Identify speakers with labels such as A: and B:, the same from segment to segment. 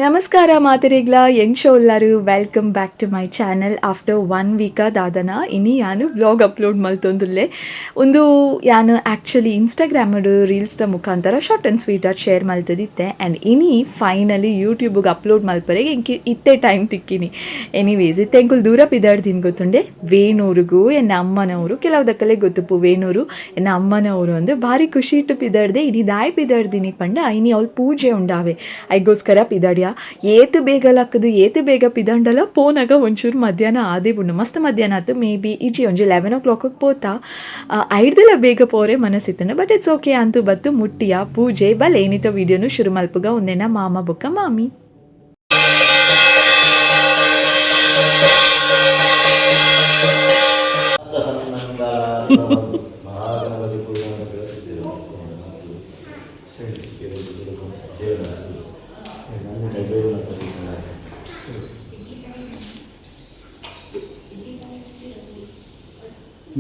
A: ನಮಸ್ಕಾರ ಮಾತೆರೆಗ್ಲ, ಎಂಚ ಉಲ್ಲರು? Welcome back to my channel. After one week ದಾದನ ಇನಿ ಯಾನು ವ್ಲಾಗ್ ಅಪ್ಲೋಡ್ ಮಲ್ತೊಂದುಲ್ಲೆ. ಒಂದು ಯಾನು ಆ್ಯಕ್ಚುಲಿ ಇನ್ಸ್ಟಾಗ್ರಾಮಡು ರೀಲ್ಸ್ದ ಮುಖಾಂತರ short and sweet ಆಗಿ ಶೇರ್ ಮಲ್ತದಿತ್ತೆ. ಆ್ಯಂಡ್ ಇನಿ ಫೈನಲಿ ಯೂಟ್ಯೂಬ್ಗೆ ಅಪ್ಲೋಡ್ ಮಲ್ಪರೆಗೆ ಎಂಕ್ ಇತ್ತೆ ಟೈಮ್ ತಿಕ್ಕಿನಿ. ಎನಿವೇಸ್, ಇತ್ತೆ ಎಂಕುಲು ದೂರ ಪಿದಾಡ್ದಿನ ಗೊತ್ತುಂಡೆ, ವೇಣೂರುಗು. ಎನ್ನ ಅಮ್ಮನವರು ಕೆಲವು ದಕ್ಕಲೆ ಗೊತ್ತುಪ್ಪು, ವೇಣೂರು ಎನ್ನ ಅಮ್ಮನವರು ಅಂದು. ಭಾರಿ ಖುಷಿ ಇಟ್ಟು ಪಿದಾಡ್ದೆ. ಇನಿ ದಾಯ್ ಪಿದಾಡ್ದಿನಿ ಪಂಡ, ಇನಿ ಅವಳು ಪೂಜೆ ಉಂಡಾವೆ, ಐಗೋಸ್ಕರ ಪಿದಾಡ್ಯ. ಏತು ಬೇಗ ಲಕ್ಕದು, ಏತು ಬೇಗ ಪಿದಂಡಲ, ಪೋನಾಗ ಒಂಚೂರು ಮಧ್ಯಾಹ್ನ ಆದೇ ಬುಂಡು. ಮಸ್ತ್ ಮಧ್ಯಾಹ್ನ ಆತು. ಮೇ ಬಿ ಇಜಿ, ಒಂಜಿ 11 ಓ ಕ್ಲಾಕಿಗೆ ಪೋತಾ. ಐಡ್ದಲ ಬೇಗ ಪೋರೆ ಮನಸ್ಸಿತ್ತಂಡ, but it's okay ಅಂತೂ ಬತ್ತು ಮುಟ್ಟಿಯ ಪೂಜೆ. ಬಲ್ ಏನಿತ ವಿಡಿಯೋನು ಶುರು ಮಲ್ಪುಗ. ಒಂದೇನ ಮಾಮ ಬೊಕ್ಕ ಮಾಮಿ.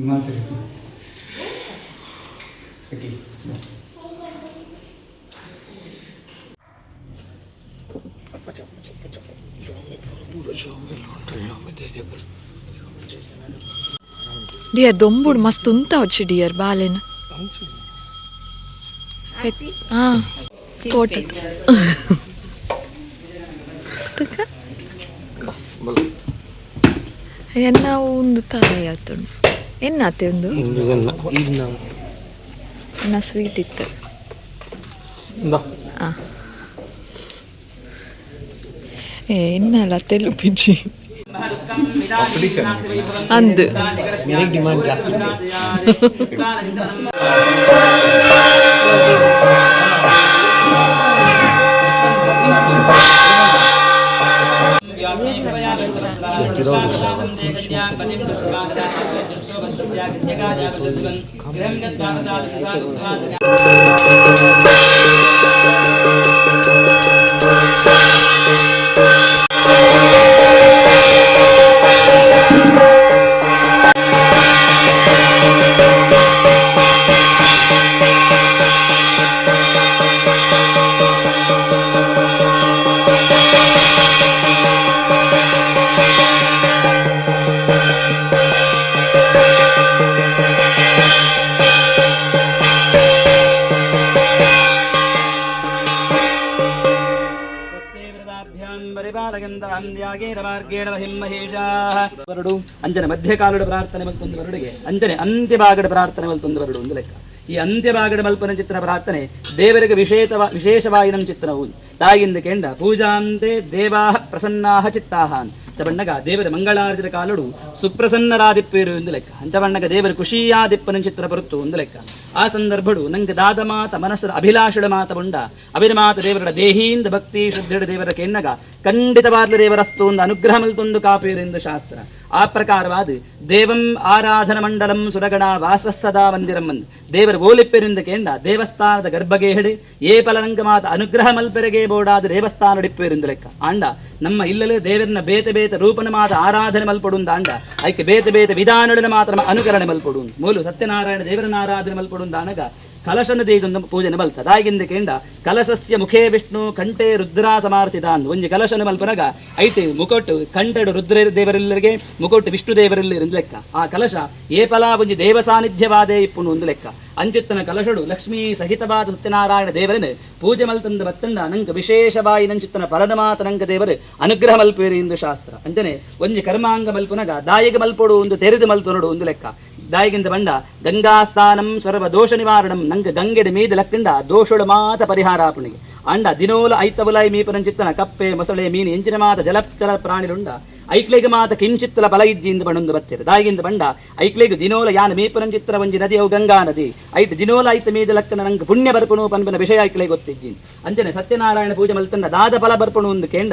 B: Madre. Aquí.
A: Dear, ದೊಂಬುಡು ಮಸ್ತ್ ಉಂತ వచ్చి ಡಿಯರ್ ಬಾಲೆನ್ ಹಾಂ ಕೋಟ. ಎನ್ನ ಒಂದು ತಾಯಿ ಆತುಂಡು. ಎನ್ನಾತೆ ಒಂದು ಎನ್ನ ಸ್ವೀಟ್ ಇತ್ತು. ಹಾಂ, ಏ ಎನ್ನಲ್ಲ ತೆಲುಪಿಜಿ ಅಂದು.
B: ಡಿಮಾಂಡ್ ಜಾಸ್ತಿ.
C: ಬರಡು ಅಂಜನೆ ಮಧ್ಯಕಾಲುಡ ಪ್ರಾರ್ಥನೆ ಮಲ್ತೊಂದು ಬರುಡಿಗೆ, ಅಂಜನೆ ಅಂತ್ಯಭಾಗದ ಪ್ರಾರ್ಥನೆ ಮಲ್ತೊಂದು ಬರಡು ಒಂದು ಲೆಕ್ಕ. ಈ ಅಂತ್ಯಭಾಗದ ಮಲ್ಪನ ಚಿತ್ರ ಪ್ರಾರ್ಥನೆ ದೇವರಿಗೆ ವಿಶೇಷವಾಯಿನಂ ಚಿತ್ರವು. ತಾಯಿಂದ ಕೆಂಡ ಪೂಜಾಂತೆ ದೇವಾಹ ಪ್ರಸನ್ನಾಹ ಚಿತ್ತಾಹ ಅಂಚಬಣ್ಣಗ ದೇವರ ಮಂಗಳಾರ್ಜಿತ ಕಾಲುಡು ಸುಪ್ರಸನ್ನರಾದಿಪ್ಪೇರು ಎಂದು ಲೆಕ್ಕ. ಅಂಚಬಣ್ಣಗ ದೇವರ ಖುಷಿಯಾದಿಪ್ಪನ ಚಿತ್ರ ಬರುತ್ತು ಒಂದು ಲೆಕ್ಕ. ಆ ಸಂದರ್ಭಡು ನಂಗೆ ದಾದ ಮಾತ ಮನಸ್ಸರ ಅಭಿಲಾಷಡ ಮಾತ ಉಂಡ ಅವಿನ ಮಾತ ದೇವರ ದೇಹೀಂದ ಭಕ್ತಿ ಶ್ರದ್ಧೆಡ ದೇವರ ಕೆನ್ನಗ ಖಂಡಿತವಾದ ದೇವರಸ್ತು ಒಂದು ಅನುಗ್ರಹ ಮಲ್ತೊಂದು ಕಾಪೇರು ಎಂದು ಶಾಸ್ತ್ರ. ಆ ಪ್ರಕಾರವಾದ ದೇವಂ ಆರಾಧನ ಮಂಡಲಂ ಸುರಗಣ ವಾಸಸ್ಸದಾ ಮಂದಿರಂ ಅಂದ್ ದೇವರ ಓಲಿಪ್ಪೆರಿಂದ ಕೇಂಡ ದೇವಸ್ಥಾನದ ಗರ್ಭಗೇಹಡು ಏ ಪಲರಂಗ ಮಾತ ಅನುಗ್ರಹ ಮಲ್ಪೆರಗೆ ಬೋಡಾದ ದೇವಸ್ಥಾನ ಡಿಪ್ಪೇರಿಂದ ಲೆಕ್ಕ. ಆಂಡ ನಮ್ಮ ಇಲ್ಲಲು ದೇವರನ್ನ ಬೇತೆ ಬೇತೆ ರೂಪನ ಮಾತ ಆರಾಧನೆ ಮಲ್ಪಡುಂದ ಆಂಡ ಐಕೆ ಬೇತೆ ಬೇತೆ ವಿಧಾನಗಳ ಮಾತ್ರ ಅನುಕರಣೆ ಮಲ್ಪಡು. ಮೂಲು ಸತ್ಯನಾರಾಯಣ ದೇವರನ್ನ ಆರಾಧನೆ ಮಲ್ಪಡುಂದ ಅನಗ ಕಲಶನ ದೇದೊಂದು ಪೂಜನೆ ಮಲ್ತ. ದಾಗಿಂದ ಕೇಂಡ ಕಲಶಸ್ಯ ಮುಖೇ ವಿಷ್ಣು ಕಂಠೆ ರುದ್ರಾ ಸಮಾರ್ಚಿತ ಅಂದ್. ಒಂಜಿ ಕಲಶನ ಮಲ್ಪನಗ ಐತೆ ಮುಕೊಟ್ಟು ಕಂಠಡು ರುದ್ರ ದೇವರೆಲ್ಲರಿಗೆ, ಮುಕೊಟ್ಟು ವಿಷ್ಣು ದೇವರೆಲ್ಲರಿಂದ ಲೆಕ್ಕ. ಆ ಕಲಶ ಏಪಲ ಒಂಜಿ ದೇವ ಸಾನ್ನಿಧ್ಯವಾದೇ ಇಪ್ಪುನು ಒಂದು ಲೆಕ್ಕ. ಅಂಚಿತ್ತನ ಕಲಶಡು ಲಕ್ಷ್ಮೀ ಸಹಿತವಾದ ಸತ್ಯನಾರಾಯಣ ದೇವರನ್ನು ಪೂಜೆ ಮಲ್ತಂದ ಬತ್ತಂದ ನಂಗೆ ವಿಶೇಷವಾಯಿ ನಂಚಿತ್ತನ ಪರದ ಮಾತ ನಂಗ ದೇವರು ಅನುಗ್ರಹ ಮಲ್ಪೇರಿ ಎಂದು ಶಾಸ್ತ್ರ. ಅಂಚನೆ ಒಂಜಿ ಕರ್ಮಾಂಗ ಮಲ್ಪುನಗ ದಾಯಿಗೆ ಮಲ್ಪೊಡು ಒಂದು ತೆರೆದು ಮಲ್ತೊನಡು ಒಂದು ಲೆಕ್ಕ. ದಾಯಿಗಿಂದ ಬಂಡ ಗಂಗಾಸ್ಥಾನಂ ಸರ್ವ ದೋಷ ನಿವಾರಣಂ. ನಂಗೆ ಗಂಗೆದ ಮೀದ ಲಕ್ಕಂಡ ದೋಷಳು ಮಾತ ಪರಿಹಾರ ಆಪುಣಿಗೆ. ಅಂಡ ದಿನೋಲ ಐತವುಲಾಯ್ ಮೀಪನಂಚಿತ್ತನ ಕಪ್ಪೆ ಮೊಸಳೆ ಮೀನು ಎಂಚಿನ ಮಾತ ಜಲಚರ ಪ್ರಾಣಿಲುಂಡ ಐಕ್ಲೆಗ್ ಮಾತ ಕಿಂಚಿತ್ತಲ ಬಲ ಇಜ್ಜಿಂದ ಬಣ್ಣೊಂದು ಬತ್ತಿರ. ದಾಯಿಗಿಂದ ಬಂಡ ಐಕ್ಲೆಗ್ ದಿನೋಲ ಯಾನ ಮೀಪನಂಚಿತ್ರ ಒಂಜಿ ನದಿ ಅವು ಗಂಗಾ ನದಿ. ಐಟ್ ದಿನೋಲ ಐತ ಮೀದ ಲಕ್ಕನ ನಂಗೆ ಪುಣ್ಯ ಬರ್ಪಣು ಪನ್ಪನ ವಿಷಯ ಐಕ್ಲೆಗ್ ಗೊತ್ತಿಜ್ಜಿ. ಅಂಚನೆ ಸತ್ಯನಾರಾಯಣ ಪೂಜೆ ಮಲ್ತಂದ ದಾದ ಫಲ ಬರ್ಪಣು ಒಂದು ಕೇಂಡ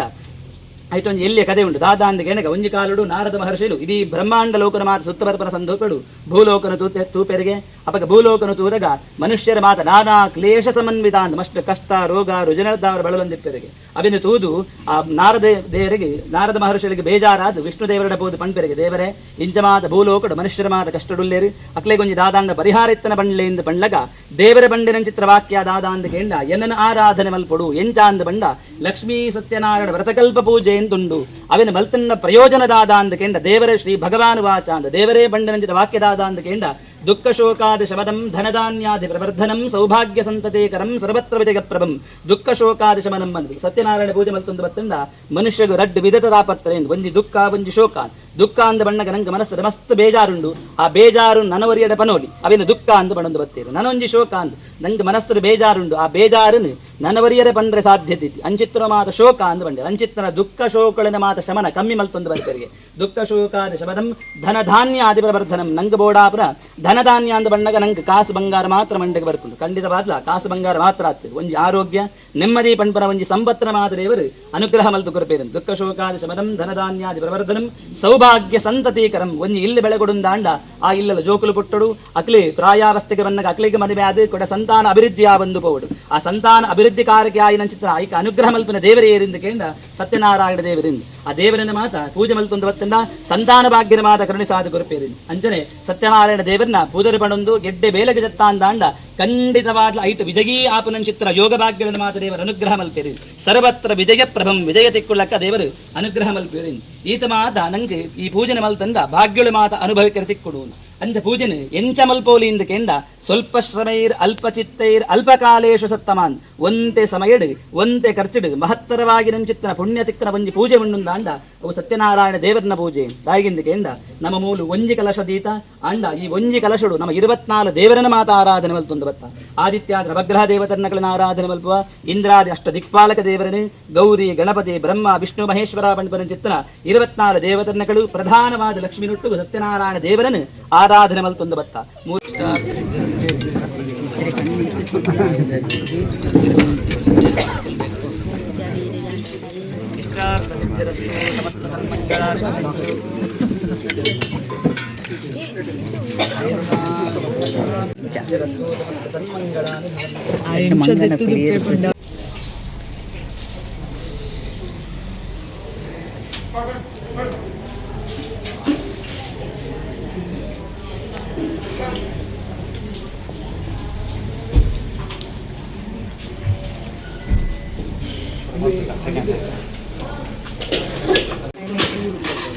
C: ಆಯ್ತು ಒಂಜಿ ಎಲ್ಲಿಯ ಕದೆ ಉಂಟು. ದಾದ ಅಂದ ಕೆಣಗ ಒಂಜಿ ಕಾಲುಡು ನಾರದ ಮಹರ್ಷಿಲು ಇಡೀ ಬ್ರಹ್ಮಾಂಡ ಲೋಕನ ಮಾತ ಸುತ್ತ ಬರ್ಪನ ಸಂದೋಪಡು ಭೂಲೋಕನ ತೂಪೆರಿಗೆ ಅಪಗ ಭೂಲೋಕನ ತೂರಗ ಮನುಷ್ಯರ ಮಾತ ನಾನಾ ಕ್ಲೇಶ ಸಮನ್ವಿತ ಅಂದ್ ಮಸ್ತ್ ಕಷ್ಟ ರೋಗ ರುಜನದಾವರ ಬಳಲೊಂದಿಪ್ಪೆರಿಗೆ ಅವಿನ ತೂದು ಆ ನಾರದ ದೇವರಿಗೆ ನಾರದ ಮಹರ್ಷಿಗಳಿಗೆ ಬೇಜಾರಾದ ವಿಷ್ಣು ದೇವರಡ ಬೋದು ಪಣ್ಪೆರಿಗೆ ದೇವರೇ ಇಂಚಮಾತ ಭೂಲೋಕಡು ಮನುಷ್ಯರ ಮಾತ ಕಷ್ಟಡುಲ್ಲೇರು ಅಕ್ಲೆಗೊಂಜಿ ದಾದಾಂಡ ಪರಿಹಾರ ಇತ್ತನ ಬಂಡ್ಲೆ ಎಂದು ಪಂಡ್ಲಗ ದೇವರ ಬಂಡಿನ ಚಿತ್ರ ವಾಕ್ಯ ದಾದಾಂದ ಕೇಂಡ ಎನ್ನನ ಆರಾಧನೆ ಮಲ್ಪೊಡು ಎಂಚಾಂದ ಬಂಡ ಲಕ್ಷ್ಮೀ ಸತ್ಯನಾರಾಯಣ ವ್ರತಕಲ್ಪ ಪೂಜೆ ಎಂದುಂಡು ಅವಿನ ಮಲ್ತನ್ನ ಪ್ರಯೋಜನ ದಾದಾಂದ ಕೇಂಡ ದೇವರೇ ಶ್ರೀ ಭಗವಾನ್ ವಾಚ ಅಂದ ದೇವರೇ ಬಂಡನಂಚಿತ ವಾಕ್ಯ ದಾದಾಂದ ಕೇಂಡ ದುಃಖ ಶೋಕಾದಿ ಶಮದಂ ಧನಧಾನ್ಯಾದಿ ಪ್ರವರ್ಧನಂ ಸೌಭಾಗ್ಯ ಸಂತತೇಕರಂ ಸರ್ವತ್ರ ವಿಜಯಪ್ರಭಂ ದುಃಖ ಶೋಕಾದಿ ಶಮನಂ ಬಂದು ಸತ್ಯನಾರಾಯಣ ಪೂಜೆ ಮಲ್ತೊಂದು ಬತ್ತಂದ ಮನುಷ್ಯಗು ರಡ್ಡು ವಿಧದ ತಾಪತ್ರ ಎಂದು ಒಂಜಿ ದುಃಖ ಒಂಜಿ ಶೋಕ. ದುಃಖ ಅಂದ ಬಣ್ಣಗ ನಂಗೆ ಮನಸ್ಸು ಮಸ್ತ್ ಬೇಜಾರುಂಡು, ಆ ಬೇಜಾರು ನನವರಿಯಡ ಪನೋಲಿ ಅವಿನ ದುಃಖ ಅಂದು ಬಣ್ಣೊಂದು ಬತ್ತೇರು. ನನೊಂಜಿ ಶೋಕ ಅಂದು ನಂಗೆ ಮನಸ್ಸು ಬೇಜಾರುಂಡು, ಆ ಬೇಜಾರನ್ನು ನನವರಿಯರೆ ಬಂದ್ರೆ ಸಾಧ್ಯತೆ ಇತ್ತು. ಅಂಚಿತ್ರ ಮಾತ ಶೋಕ ಅಂದು ಬಂಡೆ ಅಂಚಿತ್ರನ ದುಃಖ ಶೋಕಳಿನ ಮಾತ ಶಮನ ಕಮ್ಮಿ ಮಲ್ತೊಂದು ಬರ್ಪೆರಿಗೆ ದುಃಖ ಶೋಕಾದ ಶಮನಂ ಧನಧಾನ್ಯ ಆದಿ ಪ್ರವರ್ಧನಂ. ನಂಗೆ ಬೋಡಾಪುರ ಧನಧಾನ್ಯ ಅಂದ ಬಣ್ಣಗ ನಂಗೆ ಕಾಸು ಬಂಗಾರ ಮಾತ್ರ ಮಂಡೆಗೆ ಬರ್ಪುಂಡು. ಖಂಡಿತವಾದ್ಲ ಕಾಸು ಬಂಗಾರ ಮಾತ್ರ ಆಗ್ತದೆ. ಒಂಜಿ ಆರೋಗ್ಯ ನೆಮ್ಮದಿ ಪಣ್ಪನ ಒಂಜಿ ಸಂಪತ್ತಿನ ಮಾತ್ರ ದೇವರು ಅನುಗ್ರಹ ಮಲ್ತು ಕೊರಪೇರು. ದುಃಖ ಶೋಕಾದ ಶಮನಂ ಧನಧಾನ್ಯಾದಿ ಪ್ರವರ್ಧನಂ ಸೌಭಾಗ್ಯ ಸಂತತೀಕರಂ. ಒಂಜಿ ಇಲ್ಲಿ ಬೆಳೆಗೊಡುಂದಾಂಡ ಆ ಇಲ್ಲಲ ಜೋಕುಲು ಪುಟ್ಟಡು ಅಕ್ಲಿ ಪ್ರಾಯಾವಸ್ಥೆಗೆ ಬಂದಾಗ ಅಕ್ಲಿಗೆ ಮದುವೆ ಆದ ಕೊಡ ಸಂತಾನ ಅಭಿವೃದ್ಧಿ ಆ ಬಂದು ಪೋವಡು. ಆ ಸಂತಾನ ಅಭಿವೃದ್ಧಿ ಕಾರಕ್ಕೆ ಆಯಿನ ಚಿತ್ರ ಐಕ ಅನುಗ್ರಹ ಮಲ್ಪನ ದೇವರೇ ಏರಿಂದ ಕೇಂದ್ರ ಸತ್ಯನಾರಾಯಣ ದೇವರಿಂದ ಆ ದೇವರನ್ನ ಮಾತ ಪೂಜೆ ಮಲ್ತೊಂದು ಬತ್ತಂದ ಸಂತಾನ ಭಾಗ್ಯನ ಮಾತ ಕರುಣಿಸಾದ ಗುರುಪೇರಿಂದ. ಅಂಜನೆ ಸತ್ಯನಾರಾಯಣ ದೇವರನ್ನ ಪೂಜರೆ ಪಣೊಂದು ಗೆಡ್ಡೆ ಬೇಲಗೆ ಜತ್ತಾಂದಾಂಡ ಖಂಡಿತವಾದ ಐಟು ವಿಜಯೀ ಆಪನಂ ಚಿತ್ರ ಯೋಗ ಭಾಗ್ಯಗಳನ್ನು ಮಾತ ದೇವರ ಅನುಗ್ರಹ ಮಲ್ಪೇರಿ. ಸರ್ವತ್ರ ವಿಜಯ ಪ್ರಭಂ ವಿಜಯ ತಿಕ್ಕುಳ್ಳಕ್ಕ ದೇವರು ಅನುಗ್ರಹ ಮಲ್ಪೇರಿ. ಈತ ಮಾತ ನಂಗೆ ಈ ಪೂಜನೆ ಮಲ್ತಂದ ಭಾಗ್ಯಳು ಮಾತ ಅನುಭವಿಕರ ತಿಕ್ಕುಡು. ಅಂಚ ಪೂಜನೆ ಎಂಚ ಮಲ್ಪೋಲಿ ಇಂದ ಕೇಂದ ಸ್ವಲ್ಪ ಶ್ರಮೈರ್ ಅಲ್ಪ ಚಿತ್ತೈರ್ ಅಲ್ಪಕಾಲೇಶು ಸತ್ತಮಾನ್. ಒಂತೆ ಸಮಯಡು ಒಂತೆ ಖರ್ಚಿಡು ಮಹತ್ತರವಾಗಿ ನಂಚಿತ್ತನ ಪುಣ್ಯ ತಿಕ್ಕನ ಒಂಜಿ ಪೂಜೆ ಉಂಡುಂದಾಂಡ ಅವು ಸತ್ಯನಾರಾಯಣ ದೇವರನ ಪೂಜೆ. ದಾಯಿಗಿಂದ ಕೇಂದ ನಮ್ಮ ಮೂಲು ಒಂಜಿ ಕಲಶ ದೀತ ಅಂಡ ಈ ಒಂಜಿ ಕಲಶಡು ನಮ್ಮ 24 ದೇವರನ ಮಾತ ಆರಾಧನೆ ಮಲ್ತೊಂದು ಬತ್ತ. ಆದಿತ್ಯಾದ ನವಗ್ರಹ ದೇವತರ್ನಗಳನ್ನ ಆರಾಧನೆ ಮಲ್ಪುವ, ಇಂದ್ರಾದಿ ಅಷ್ಟ ದಿಕ್ಪಾಲಕ ದೇವರನೇ, ಗೌರಿ ಗಣಪತಿ ಬ್ರಹ್ಮ ವಿಷ್ಣು ಮಹೇಶ್ವರ ಪಂಪನ ಚಿತ್ತನ 24 ದೇವತರ್ನಗಳು ಪ್ರಧಾನವಾದ ಲಕ್ಷ್ಮೀನೊಟ್ಟು ಸತ್ಯನಾರಾಯಣ ದೇವರನ್ನು ಆರಾಧನೆ ಮಲ್ತೊಂದು ಬತ್ತ.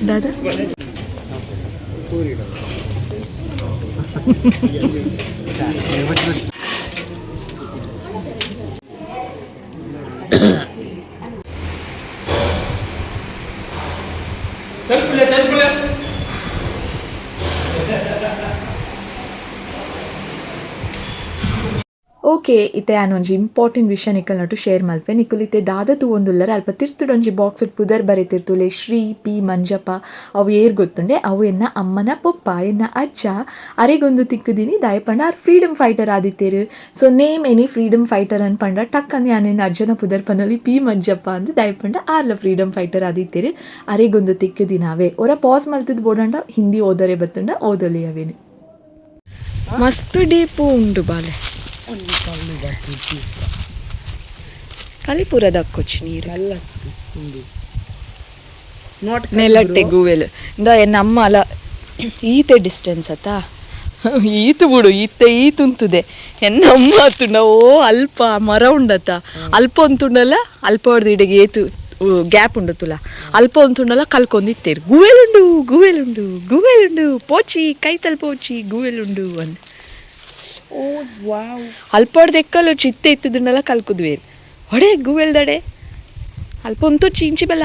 A: ದಾದಾ ಓಕೆ, ಇತ್ತೆ ಯಾನೊಂಜಿ ಇಂಪಾರ್ಟೆಂಟ್ ವಿಷಯ ನಿಕಲ್ ನಟು ಶೇರ್ ಮಲ್ಪೆ. ನಿಕುಲ್ ಇತ್ತೆ ದಾದ ತೂವೊಂದುಲ್ಲರ್ ಅಲ್ಪ ತಿರ್ತುಡೊಂಜಿ ಬಾಕ್ಸ್ ಪುದರ್ ಬರೆತಿರ್ತುಲೆ ಶ್ರೀ ಪಿ ಮಂಜಪ್ಪ ಅವು ಏರ್ ಗೊತ್ತುಂಡೆ. ಅವು ಎನ್ನ ಅಮ್ಮನ ಪೊಪ್ಪ ಎನ್ನ ಅಜ್ಜ ಅರೆಗೊಂದು ತಿಕ್ಕುದಿನಿ ದಾಯಪಂಡ ಆರ್ ಫ್ರೀಡಮ್ ಫೈಟರ್ ಆದಿತ್ತೇರು. So name any freedom fighter ಅನ್ಪಂಡ ಟಕ್ ಅಂದ್ ಯಾನ್ ಎನ್ನ ಅಜ್ಜನ ಪುದರ್ ಪನೊಲಿ ಪಿ ಮಂಜಪ್ಪ ಅಂದ್ ದಾಯಪಂಡ ಆರ್ಲ ಫ್ರೀಡಮ್ ಫೈಟರ್ ಆದಿತ್ತೇರು. ಅರೆಗೊಂದು ತಿಕ್ಕುದಿನಾವೆ ಒರ ಪಾಸ್ ಮಲ್ತದ ಬೋಡಂಡ ಹಿಂದಿ ಓದರೆ ಬತ್ತುಂಡ ಓದೊಲಿ ಅವೇನು.
D: ಮಸ್ತ್ ಡೀಪು ಉಂಡು ಬಾಲೆ ಕಲಿಪುರದ ಕೊಚ್ಚಿ ನೀರು ನೆಲಟ್ಟೆ ಗೂವೆಲ್ ಇಂದ ನಮ್ಮ ಅಲ ಈತೆ ಡಿಸ್ಟೆನ್ಸ್ ಅತ್ತ ಈತು ಬಿಡು ಈತೆ ಈತುಂತುದೆ ಎನ್ನಮ್ಮ ಅತ್ತುಂಡ ಓ ಅಲ್ಪ ಮರ ಉಂಡತ್ತ ಅಲ್ಪ ಒಂತುಂಡಲ್ಲ ಅಲ್ಪ ಹೊಡೆದು ಇಡೆಗೆ ಏತು ಗ್ಯಾಪ್ ಉಂಡತ್ತುಲ ಅಲ್ಪ ಒಂತುಂಡಲ್ಲ ಕಲ್ಕೊಂದಿತ್ತೇರು ಗುವೆಲುಂಡು ಗುವೆಲುಂಡು ಗುವೆಲುಂಡು ಪೋಚಿ ಕೈತಲ್ ಪೋಚಿ ಗುವೆಲುಂಡು ಅಂದ್. ಅಲ್ಪ ಹೊಡ್ದು ಎಕ್ಕಲು ಚಿತ್ತೆ ಇತ್ತದನ್ನೆಲ್ಲ ಕಲ್ಕುದ್ವಿ ಹೊಡೆ ಗುವೆಲ್ದಡೆ ಅಲ್ಪ ಒಂತೊಚ್ಚಿ ಇಂಚಿ ಬಲ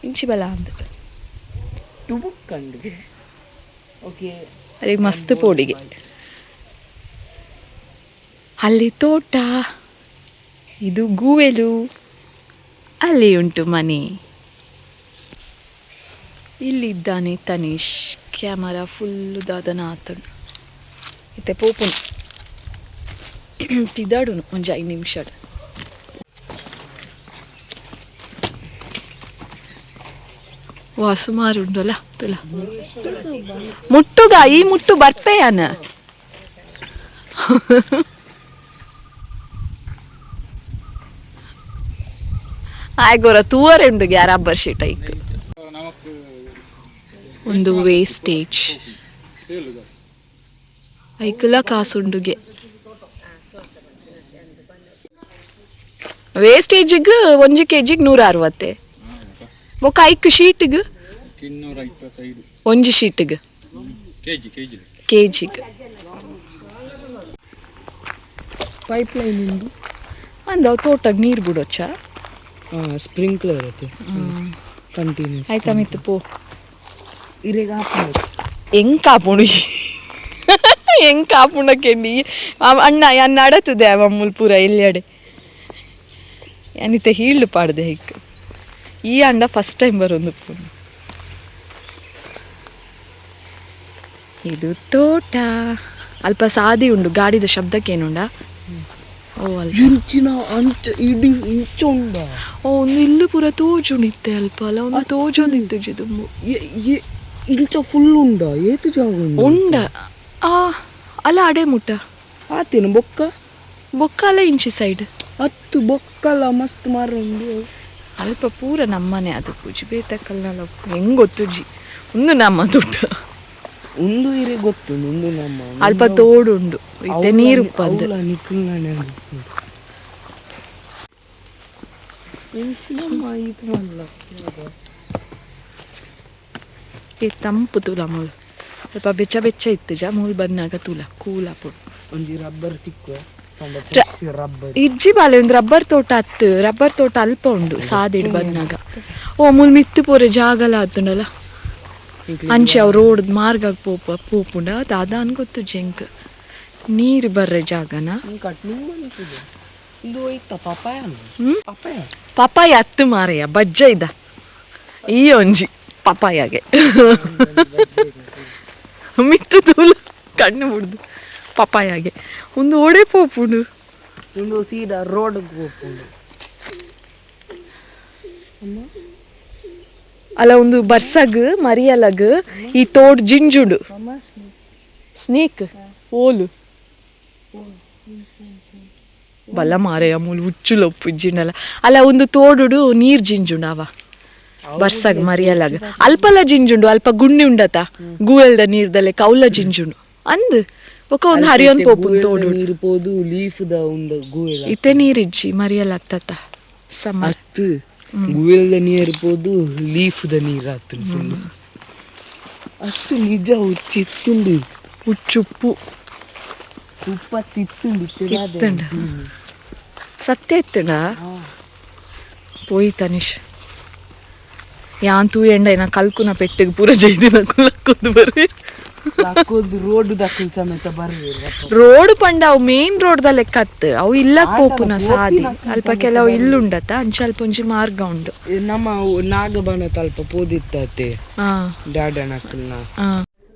D: ಇಂಚಿ ಬಲ ಅಂದ್. ಅರೆ ಮಸ್ತ್ ಪೋಡಿಗೆ ಅಲ್ಲಿ ತೋಟ, ಇದು ಗೂವೆಲು, ಅಲ್ಲಿ ಉಂಟು ಮನೆ. ಇಲ್ಲಿದ್ದಾನೆ ತನೀಶ್, ಕ್ಯಾಮರಾ ಫುಲ್ಲು ದಾದನ ಆತನು. ಇತ್ತೆ ಪೋಪುನು ಪಿದಾಡುನು ಒಂಜಿ 5 ನಿಮಿಷ. ವಾ ಸುಮಾರು ಉಂಡಲ್ಲ ತುಲ ಮುಟ್ಟುಗ ಈ ಮುಟ್ಟು ಬರ್ಪೆಯಾನ. ಆಯ್ಗೋರ ತೂವರೆ ಉಂಡು ರಬ್ಬರ್ ಶೀಟ್ ಐಕ್. ಒಂದು ವೇಸ್ಟೇಜ್ ಐಕುಲ ಕಾಸುಂಡುಗೆ. ವೇಸ್ಟೇಜಿಗ್ 1 ಕೆಜಿಗೆ 160. ಬೊಕ್ಕ ಐಕ್ ಶೀಟಿಗ್? ಒಂಜಿ ಶೀಟಿಗ್? ಕೆಜಿಗೆ.
B: ಪೈಪ್ ಲೈನ್ ಉಂಡು.
D: ಅಂದ ತೋಟಗ್ ನೀರು ಬಿಡೋಚ್ಚ?
B: ಸ್ಪ್ರಿಂಕ್ಲರ್ ಐತೆ, ಕಂಟಿನ್ಯೂಸ್.
D: ಆಯ್ತಾ ಮಿತ್ತು ಪೋ.
B: ಇರೆಗ್ ಹಾಪುಂಡು.
D: ಹೆಂಗ್ ಕಾಪುಂಡು, ಹೆಂಗ್ ಕಾಪುಂಡಕ್ಕೆಂಡಿ ಅಣ್ಣ? ಯಾನ್ ನಡತದೆ ಅವ ಪೂರ ಎಲ್ಯಡೆ ಯಾನಿತ್ತೆ ಹೀಳ್ಳು ಪಾಡ್ದೆ ಹಿಕ್. ಈ ಅಂಡ ಫಸ್ಟ್ ಟೈಮ್ ಬರೋದು. ಇದು ತೋಟ. ಅಲ್ಪ ಸಾದಿ ಉಂಡು. ಗಾಡಿದ ಶಬ್ದಕ್ಕೇನುಂಡ? ಓ ಅಲ್ಪ.
B: ಇಂಚಿನ ಅಂಚ ಇಡೀ ಇಂಚ ಉಂಡ.
D: ಓ, ಒಂದು ಇಲ್ಲು ಪೂರ ತೋಜುಂಡು ಇತ್ತೆ. ಅಲ್ಪ ಅಲ್ಲ, ಒಂದು ತೋಜೊಂದು ಇತ್ತು ದುಂಬು.
B: ಇಂಚ ಫುಲ್ ಉಂಡ? ಏತು ಜಾಗ ಉಂಡು?
D: ಉಂಡ ಆ ಅಲ್ಲ, ಅಡೆ ಮುಟ್ಟ.
B: ಆತೇನು ಬೊಕ್ಕ?
D: ಬೊಕ್ಕ ಅಲ್ಲ, ಇಂಚಿ ಸೈಡ್.
B: ಹತ್ತು ಬೊಕ್ಕಲ ಮಸ್ತ್ ಮರ ಉಂಡು.
D: ಅಲ್ಪ ಪೂರ ನಮ್ಮನೆ. ಅದು ಪೂಜಿ ಬೇತಕ್ಕಲ್ನಲ್ಲ, ಹೆಂಗ್ ಗೊತ್ತುಜಿ. ಒಂದು ನಮ್ಮ ದುಡ್ಡು.
B: ಉಂದು ಇರೆ ಗೊತ್ತುಂಡು, ಉಂದು ನಮ್ಮ.
D: ಅಲ್ಪ ತೋಡುಂಡು ಇತ್ತೆ, ನೀರು ಉಪ್ಪಂದು.
B: ಅವ್ಲ ನಿಕುಲ್ನ ಇಂಚಿನಮ್ಮ ಇದು ಮಲ್ಲ.
D: ಈ ತಂಪು ತೂಲ ಮೂಲು. ಅಲ್ಪ ಬೆಚ್ಚ ಬೆಚ್ಚ ಇತ್ತು ಜ. ಮೂಲು ಬಂದಾಗ ತೂಲ ಕೂಲ್ ಆಪುಂಡು.
B: ಒಂಜಿ ರಬ್ಬರ್ ತಿಕ್ಕುವ? ರಬ್ಬರ್.
D: ಇಜ್ಜಿ ಬಾಲೆ, ಒಂದು ರಬ್ಬರ್ ತೋಟ ಅತ್ತು. ರಬ್ಬರ್ ತೋಟ ಅಲ್ಪ ಉಂಡು ಸಾದಿಡ್ ಬಂದಾಗ. ಓ, ಮೂಲು ಮಿತ್ತು ಪೋರೆ ಜಾಗಲ ಆತುಂಡಲ್ಲ. ಅಂಚೆ ಅವು ರೋಡ್ ಮಾರ್ಗ ಪೋಪ ಪೋಪುಂಡ ದಾದ ಅನ್ ಗೊತ್ತು ಜೆಂಕ್. ನೀರು ಬರ್ರೆ ಜಾಗನ?
B: ಕಟ್ನಿಂಗ್ ಬಂತಿದೆ. ಇದು ಒಯ್ತ ಪಪಾಯ?
D: ಹ್ಮ್?
B: ಪಪಾಯ.
D: ಪಪಾಯ ಅತ್ತು ಮಾರಯ್ಯ, ಬಜ್ಜ ಇದ್ದ. ಈ ಒಂಜಿ ಪಪಾಯಾಗೆ ಮಿತ್ತು ತೂಲ, ಕಣ್ಣು ಬಿಡ್ದು ಪಪಾಯಾಗೆ. ಒಂದು ಓಡೆ ಪೋಪುಂಡು.
B: ಉಂದು ಸೀದಾ ರೋಡ್ ಪೋಪುಂಡು.
D: ಅಲ್ಲ, ಒಂದು ಬರ್ಸಗ್ ಮರಿಯಲಗ್ ಈ ತೋಡ್ ಜಿಂಜುಂಡು. ಸ್ನೇಕ್ ಓಲು ಬಲ್ಲ ಮಾರಯ್ಯ, ಮೂಲು ಹುಚ್ಚುಲೊಪ್ಪು ಇಜ್ಜಿಂಡಲ್ಲ. ಅಲ್ಲ, ಒಂದು ತೋಡುಡು ನೀರ್ ಜಿಂಜುಂಡು ಅವ ಬರ್ಸಗ್ ಮರಿಯಲಾಗ. ಅಲ್ಪಲ ಜಿಂಜುಂಡು. ಅಲ್ಪ ಗುಂಡಿ ಉಂಡತ, ಗೂವೆಲ್ದ ನೀರ್ದಲೆ ಕೌಲ ಜಿಂಜುಂಡು ಅಂದ್. ಬೊಕ ಒಂದು ಹರಿಯೊಂದು ಪೋಪುಂಡು ತೋಡು.
B: ನೀರು ಪೋದು ಲೀಫ್ ದ ಉಂಡು ಗೂವೆಲ.
D: ಇತ್ತೆ ನೀರಿಜ್ಜಿ, ಮರಿಯಲ್ ಅತ್ತತ ಸಮ್ಮರ್.
B: ಅತ್ತು, ಗೂವೆಲ್ದ ನೀರು ಪೋದು ಲೀಫ್ ದ ನೀರು ಆತು ಫುಲ್. ಅತ್ತು, ನಿಜ ಹುಚ್ಚಿತ್ತುಂಡು.
D: ಹುಚ್ಚುಪ್ಪು.
B: ಉಪ್ಪತ್ತಿತ್ತುಂಡು.
D: ಇತ್ತುಂಡ, ಸತ್ಯ ಇತ್ತುಂಡ. ಪೋಯಿ ತನಿಷ್, ಯಾನ್ ತೂಯೆಂಡ ಏನ ಕಲ್ಕುನ ಪೆಟ್ಟಿಗೆ ಪೂರ ಜೈದಿನ ಕುಲಕ್ಕೊಂದು ಬರ್ರಿ.
B: ರೋಡ್ ದಕ್ಕಲ್ ಸಮೇತ ಬರ್ವೇರು.
D: ರೋಡ್ ಪಂಡ ಅವು ಮೇನ್ ರೋಡ್ ದ ಲೆಕ್ಕ ಅತ್ತು. ಅವು ಇಲ್ಲ ಪೋಪುನ ಸಾದಿ. ಅಲ್ಪ ಕೆಲವು ಇಲ್ಲುಂಡತ, ಅಂಚ ಅಲ್ಪ ಒಂಜಿ ಮಾರ್ಗ ಉಂಡು.
B: ನಮ್ಮ ನಾಗಬನ ತಲ್ಪ ಪೋದಿತ್ತತೆ.
D: ಹಾ.
B: ಡ್ಯಾಡನಕ್ಕಲ್ನ.
D: ಹಾ.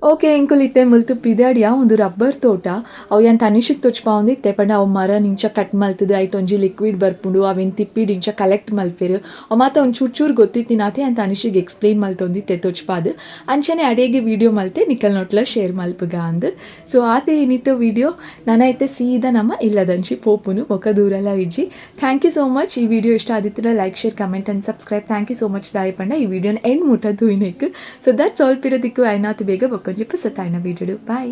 A: ಓಕೆ, ಎಂಕುಲು ಇತ್ತೆ ಮುಲ್ತು ಪಿದಾಡಿಯ. ಒಂದು ರಬ್ಬರ್ ತೋಟ. ಅವು ಯಾನ್ ತನಿಷಿಗೆ ತೊಚ್ಪಾವೊಂದು ಇತ್ತೆ ಪಂಡ, ಅವು ಮರ ಇಂಚ ಕಟ್ ಮಲ್ತದು ಐಟ್ ಒಂಜಿ ಲಿಕ್ವಿಡ್ ಬರ್ಪುಂಡು, ಅವೆನ್ ತಿಪ್ಪಿಡ್ ಇಂಚ ಕಲೆಕ್ಟ್ ಮಲ್ಪೆರ್. ಅವು ಮಾತ ಒಂದು ಚೂರು ಚೂರು ಗೊತ್ತಿತ್ತಿನಾತೆ ಯಾನ್ ತನಿಷಿಗೆ ಎಕ್ಸ್ಪ್ಲೇನ್ ಮಲ್ತೊಂದಿತ್ತೆ ತೊಚ್ಪಾದು. ಅಂಚನೆ ಅಡೇಗೆ ವೀಡಿಯೋ ಮಲ್ತೆ, ನಿಕಲ್ ನೊಟ್ಲ ಶೇರ್ ಮಲ್ಪುಗ ಅಂದ್. ಸೊ ಆತೆ ಏನಿತ್ತು ವೀಡಿಯೋ. ನನ ಇತ್ತೆ ಸೀದಾ ನಮ್ಮ ಇಲ್ಲದಂಚಿ ಪೋಪುನು, ಬೊಕ ದೂರಲ ಇಜ್ಜಿ. Thank you so much. ಈ ವಿಡಿಯೋ ಇಷ್ಟ ಆದಿತ್ತಿರ like, share, comment and subscribe. Thank you so much. ದಾಯಿ ಪಂಡ ಈ ವಿಡಿಯೋನ ಎಂಡ್ ಮುಟ್ಟ ತೂಯಿನೆಕ್. ಸೊ that's all. ಪಿರ ತಿಕ್ಕು ಆಯ್ನಾತು ಬೇಗ ಬೊಕ್ಕೊಂಜಿ ಪೊಸತಾಯ್ನ ವೀಡಿಯೋ. ಬಾಯ್.